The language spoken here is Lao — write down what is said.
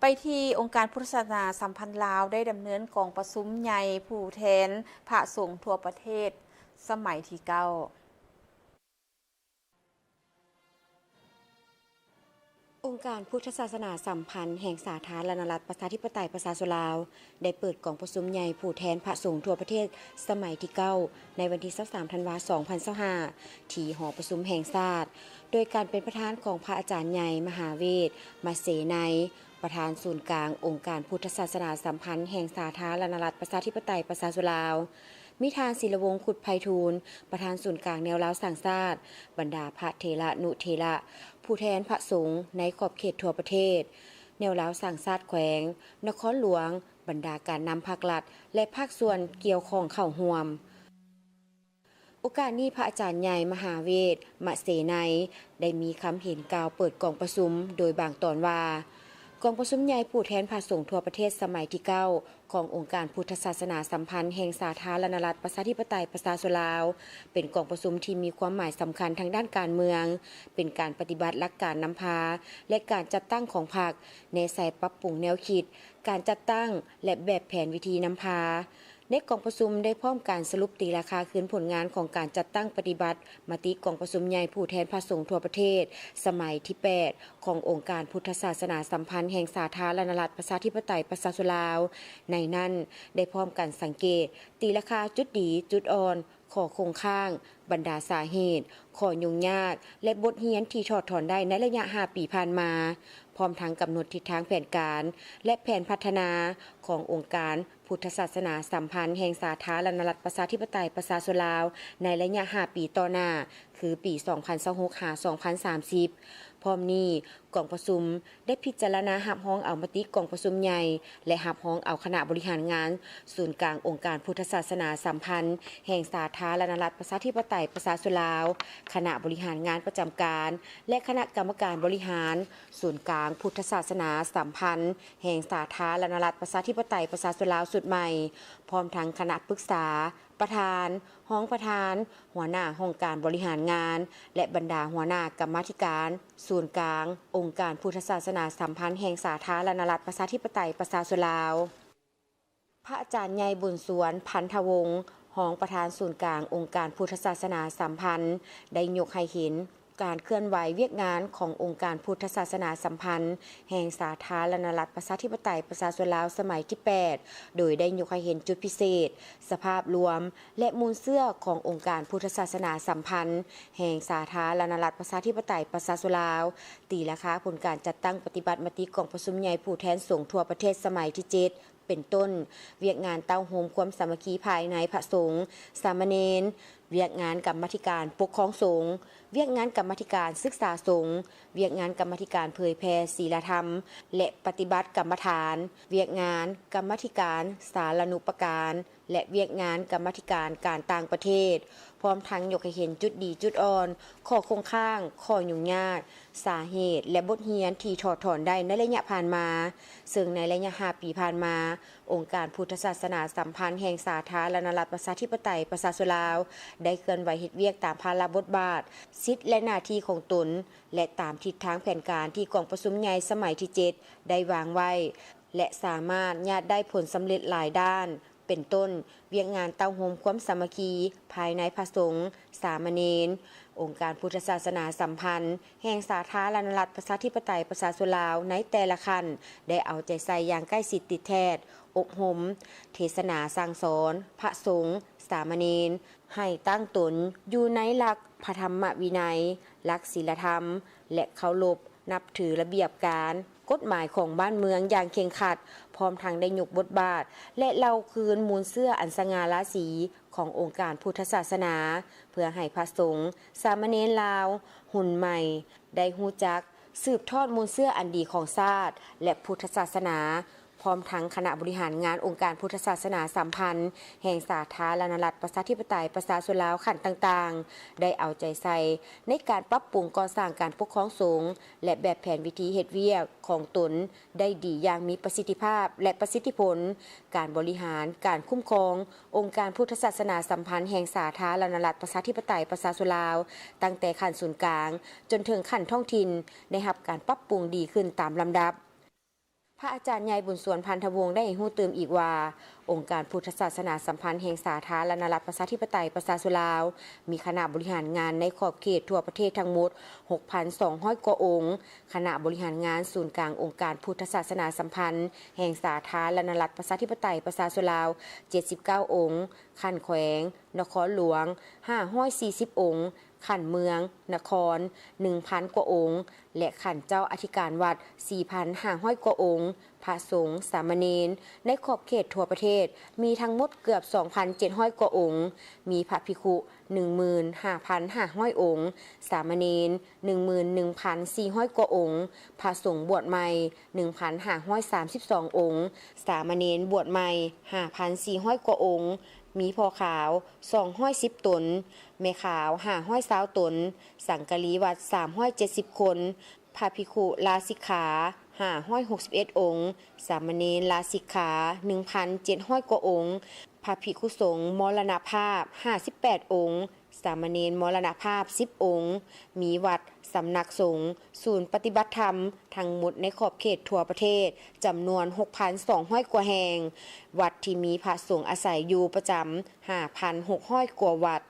ໄປທີ່ອົງການພຸດທະສາສະໜາສຳພັນລາວ ໄດ້ດຳເນີນກອງປະຊຸມໃຫຍ່ຜູ້ແທນພະສົງທົ່ວປະເທດສະໄໝທີເກົ້າ. ອົງການພຸດທະສາສະໜາສຳພັນແຫ່ງສາທາລະນະລັດ ປະຊາທິປະໄຕ ປະຊາຊົນລາວ ໄດ້ເປີດກອງປະຊຸມໃຫຍ່ຜູ້ແທນພະສົງທົ່ວປະເທດສະໄໝທີເກົ້າ ໃນວັນທີຊາວສາມ ທັນວາ ສອງພັນຊາວຫ້າ ທີ່ຫໍປະຊຸມແຫ່ງຊາດ ໂດຍການເປັນປະທານຂອງພະອາຈານໃຫຍ່ ມະຫາເວດ ມະເສໄນ ປະທານສູນກາງອົງການພຸດທະສາສະໜາສຳພັນແຫ່ງສາທາລະນະລັດ ປະຊາທິປະໄຕ ປະຊາຊົນລາວ, ມີທ່ານ ສິລະວົງ ຄຸດໄພທູນ ປະທານສູນກາງແນວລາວສ້າງຊາດ, ບັນດາພະເຖລະນຸເຖລະ, ຜູ້ແທນພະສົງໃນຂອບເຂດທົ່ວປະເທດ, ແນວລາວສ້າງຊາດແຂວງ, ນະຄອນຫຼວງ, ບັນດາການນຳພາກລັດ ແລະ ພາກສ່ວນກ່ຽວຂ້ອງເຂົ້າຮ່ວມ. ໂອກາດນີ້ ພະອາຈານໃຫຍ່ ມະຫາເວດ ມະເສໄນ ໄດ້ມີຄຳເຫັນກ່າວເປີດກອງປະຊຸມ ໂດຍບາງຕອນວ່າ ກອງປະຊຸມໃຫຍ່ຜູ້ແທນພະສົງທົ່ວປະເທດສະໄໝທີເກົ້າ ຂອງອົງການພຸດທະສາສະໜາສຳພັນແຫ່ງສາທາລະນະລັດ ປະຊາທິປະໄຕ ປະຊາຊົນລາວ ເປັນກອງປະຊຸມທີ່ມີຄວາມໝາຍສຳຄັນທາງດ້ານການເມືອງ, ເປັນການປະຕິບັດຫຼັກການນຳພາ ແລະ ການຈັດຕັ້ງຂອງພັກ, ແນໃສ່ປັບປຸງແນວຄິດ, ການຈັດຕັ້ງ ແລະ ແບບແຜນວິທີນຳພາ. ໃນກອງປະຊຸມໄດ້ພ້ອມການສະຫຼຸບຕີລາຄາຄືນຜົນງານຂອງການຈັດຕັ້ງປະຕິບັດມະຕິກອງປະຊຸມໃຫຍ່ຜູ້ແທນພະສົງທົ່ວປະເທດສະໄໝທີແປດ ຂອງອົງການພຸດທະສາສະໜາສຳພັນແຫ່ງສາທາລະນະລັດ ປະຊາທິປະໄຕ ປະຊາຊົນລາວ. ໃນນັ້ນໄດ້ພ້ອມກັນສັງເກດ, ຕີລາຄາຈຸດດີ, ຈຸດອ່ອນ, ຂໍ້ຄົງຄ້າງ, ບັນດາສາເຫດ, ຂໍ້ຫຍຸ້ງຍາກ ແລະ ບົດຮຽນທີ່ຖອດຖອນໄດ້ໃນໄລຍະຫ້າປີຜ່ານມາ, ພ້ອມທັງກຳນົດທິດທາງແຜນການ ແລະ ແຜນພັດທະນາຂອງອົງການ ພຸດທະສາສະໜາສຳພັນແຫ່ງສາທາລະນະລັດ ປະຊາທິປະໄຕ ປະຊາຊົນລາວ ໃນໄລຍະຫ້າປີຕໍ່ໜ້າ ຄືປີສອງພັນຊາວຫົກ ຫາ ສອງພັນສາມສິບ. ພ້ອມນີ້, ກອງປະຊຸມໄດ້ພິຈາລະນາຮັບຮອງເອົາມະຕິກອງປະຊຸມໃຫຍ່ ແລະ ຮັບຮອງເອົາຄະນະບໍລິຫານງານສູນກາງອົງການພຸດທະສາສະໜາສຳພັນແຫ່ງສາທາລະນະລັດ ປະຊາທິປະໄຕ ປະຊາຊົນລາວ, ຄະນະບໍລິຫານງານປະຈຳການ ແລະ ຄະນະກຳມະການບໍລິຫານ ສູນກາງພຸດທະສາສະໜາສຳພັນແຫ່ງສາທາລະນະລັດ ປະຊາທິປະໄຕ ປະຊາຊົນລາວຊຸດໃໝ່, ພ້ອມທັງຄະນະປຶກສາ, ປະທານ, ຮອງປະທານ, ຫົວໜ້າຫ້ອງການບໍລິຫານງານ ແລະ ບັນດາຫົວໜ້າກຳມາທິການສູນກາງອົງການພຸດທະສາສະໜາສຳພັນແຫ່ງສາທາລະນະລັດ ປະຊາທິປະໄຕ ປະຊາຊົນລາວ. ພະອາຈານໃຫຍ່ ບຸນສວນ ພັນທະວົງ ຮອງປະທານສູນກາງອົງການພຸດທະສາສະໜາສຳພັນ ໄດ້ຍົກໃຫ້ເຫັນການເຄື່ອນໄຫວວຽກງານຂອງອົງການພຸດທະສາສະໜາສຳພັນແຫ່ງສາທາລະນະລັດ ປະຊາທິປະໄຕ ປະຊາຊົນລາວ ສະໄໝທີແປດ ໂດຍໄດ້ຍົກໃຫ້ເຫັນຈຸດພິເສດ, ສະພາບລວມ ແລະ ມູນເຊື້ອຂອງອົງການພຸດທະສາສະໜາສຳພັນແຫ່ງສາທາລະນະລັດ ປະຊາທິປະໄຕ ປະຊາຊົນລາວ, ຕີລາຄາຜົນການຈັດຕັ້ງປະຕິບັດມະຕິກອງປະຊຸມໃຫຍ່ຜູ້ແທນສົງທົ່ວປະເທດສະໄໝທີເຈັດ ເປັນຕົ້ນ ວຽກງານເຕົ້າໂຮມຄວາມສາມັກຄີພາຍໃນພະສົງ, ສາມະເນນ, ວຽກງານກຳມາທິການປົກຄອງສົງ, ວຽກງານກຳມາທິການສຶກສາສົງ, ວຽກງານກຳມາທິການເຜີຍແຜ່ສີລະທຳ ແລະ ປະຕິບັດກຳມະຖານ, ວຽກງານກຳມາທິການສາລານຸປະການ ແລະ ວຽກງານກຳມາທິການການຕ່າງປະເທດ, ພ້ອມທັງຍົກໃຫ້ເຫັນຈຸດດີຈຸດອ່ອນ, ຂໍ້ຄົງຄ້າງ, ຂໍ້ຫຍຸ້ງຍາກ, ສາເຫດ ແລະ ບົດຮຽນທີ່ຖອດຖອນໄດ້ໃນໄລຍະຜ່ານມາ, ເຊິ່ງໃນໄລຍະຫ້າປີຜ່ານມາ, ອົງການພຸດທະສາສະໜາສຳພັນແຫ່ງສາທາລະນະລັດ ປະຊາທິປະໄຕ ປະຊາຊົນລາວ ໄດ້ເຄື່ອນໄຫວເຮັດວຽກຕາມພາລະບົດບາດ, ສິດ ແລະ ໜ້າທີ່ຂອງຕົນ ແລະ ຕາມທິດທາງແຜນການທີ່ກອງປະຊຸມໃຫຍ່ສະໄໝທີເຈັດ ໄດ້ວາງໄວ້ ແລະ ສາມາດຍາດໄດ້ຜົນສຳເລັດຫຼາຍດ້ານ, ເປັນຕົ້ນ ວຽກງານເຕົ້າໂຮມຄວາມສາມັກຄີພາຍໃນພະສົງ, ສາມະເນນ, ອົງການພຸດທະສາສະໜາສຳພັນແຫ່ງສາທາລະນະລັດ ປະຊາທິປະໄຕ ປະຊາຊົນລາວໃນແຕ່ລະຂັ້ນ ໄດ້ເອົາໃຈໃສ່ຢ່າງໃກ້ຊິດຕິດແທດ, ອົບຮົມ, ເທສະໜາສັ່ງສອນພະສົງ, ສາມະເນນ ໃຫ້ຕັ້ງຕົນຢູ່ໃນຫຼັກພະທຳມະວິໄນ, ຫຼັກສີລະທຳ ແລະ ເຄົາລົບ ນັບຖືລະບຽບການ, ກົດໝາຍຂອງບ້ານເມືອງຢ່າງເຄັ່ງຄັດ, ພ້ອມທັງໄດ້ຍົກບົດບາດ ແລະ ເລົ່າຄືນມູນເຊື້ອອັນສະຫງ່າລາສີຂອງອົງການພຸດທະສາສະໜາ, ເພື່ອໃຫ້ພະສົງ, ສາມະເນນລາວ ຮຸ່ນໃໝ່ ໄດ້ຮູ້ຈັກ ສືບທອດມູນເຊື້ອອັນດີຂອງຊາດ ແລະ ພຸດທະສາສະໜາ, ພ້ອມທັງຄະນະບໍລິຫານງານອົງການພຸດທະສາສະໜາສຳພັນແຫ່ງສາທາລະນະລັດ ປະຊາທິປະໄຕ ປະຊາຊົນລາວຂັ້ນຕ່າງໆ ໄດ້ເອົາໃຈໃສ່ໃນການປັບປຸງກໍ່ສ້າງການປົກຄອງສົງ ແລະ ແບບແຜນວິທີເຮັດວຽກຂອງຕົນໄດ້ດີຢ່າງມີປະສິດທິພາບ ແລະ ປະສິດທິຜົນ, ການບໍລິຫານ, ການຄຸ້ມຄອງອົງການພຸດທະສາສະໜາສຳພັນແຫ່ງສາທາລະນະລັດ ປະຊາທິປະໄຕ ປະຊາຊົນລາວ ຕັ້ງແຕ່ຂັ້ນສູນກາງຈົນເຖິງຂັ້ນທ້ອງຖິ່ນ ໄດ້ຮັບການປັບປຸງດີຂຶ້ນຕາມລຳດັບ. ພະອາຈານໃຫຍ່ ບຸນສວນ ພັນທະວົງ ໄດ້ໃຫ້ຮູ້ຕື່ມອີກວ່າ ອົງການພຸດທະສາສະໜາສຳພັນແຫ່ງສາທາລະນະລັດ ປະຊາທິປະໄຕ ປະຊາຊົນລາວ ມີຄະນະບໍລິຫານງານໃນຂອບເຂດທົ່ວປະເທດທັງໝົດ ຫົກພັນສອງຮ້ອຍກວ່າອົງ, ຄະນະບໍລິຫານງານສູນກາງອົງການພຸດທະສາສະໜາສຳພັນແຫ່ງສາທາລະນະລັດ ປະຊາທິປະໄຕ ປະຊາຊົນລາວ ເຈັດສິບເກົ້າອົງ, ຂັ້ນແຂວງ, ນະຄອນຫຼວງ ຫ້າຮ້ອຍສີ່ສິບອົງ, ຂັ້ນເມືອງ, ນະຄອນ ໜຶ່ງພັນກວ່າອົງ ແລະ ຂັ້ນເຈົ້າອະທິການວັດ ສີ່ພັນຫ້າຮ້ອຍກວ່າອົງ, ພະສົງ, ສາມະເນນ ໃນຂອບເຂດທົ່ວປະເທດ ມີທັງໝົດເກືອບ ສອງພັນເຈັດຮ້ອຍກວ່າອົງ, ມີພະພິກຂຸ ໜຶ່ງໝື່ນຫ້າພັນຫ້າຮ້ອຍອົງ, ສາມະເນນ ໜຶ່ງໝື່ນໜຶ່ງພັນສີ່ຮ້ອຍກວ່າອົງ, ພະສົງບວດໃໝ່ ໜຶ່ງພັນຫ້າຮ້ອຍສາມສິບສອງອົງ, ສາມະເນນບວດໃໝ່ ຫ້າພັນສີ່ຮ້ອຍກວ່າອົງ, ມີພໍ່ຂາວ ສອງຮ້ອຍສິບຕົນ, ແມ່ຂາວ ຫ້າຮ້ອຍຊາວຕົນ, ສັງກະລີວັດ ສາມຮ້ອຍເຈັດສິບຄົນ, ພະພິກຂຸລາສິກຂາ ຫ້າຮ້ອຍຫົກສິບເອັດອົງ, ສາມະເນນລາສິກຂາ ໜຶ່ງພັນເຈັດຮ້ອຍກວ່າອົງ, ພະພິກຂຸສົງມໍລະນະພາບ ຫ້າສິບແປດອົງ, ສາມະເນນມໍລະນະພາບ ສິບອົງ, ມີວັດ, ສຳນັກສົງ, ສູນປະຕິບັດທຳ ທັງໝົດໃນຂອບເຂດທົ່ວປະເທດ ຈຳນວນ ຫົກພັນສອງຮ້ອຍກວ່າແຫ່ງ, ວັດທີ່ມີພະສົງອາໄສຢູ່ປະຈຳ ຫ້າພັນຫົກຮ້ອຍກວ່າວັດ.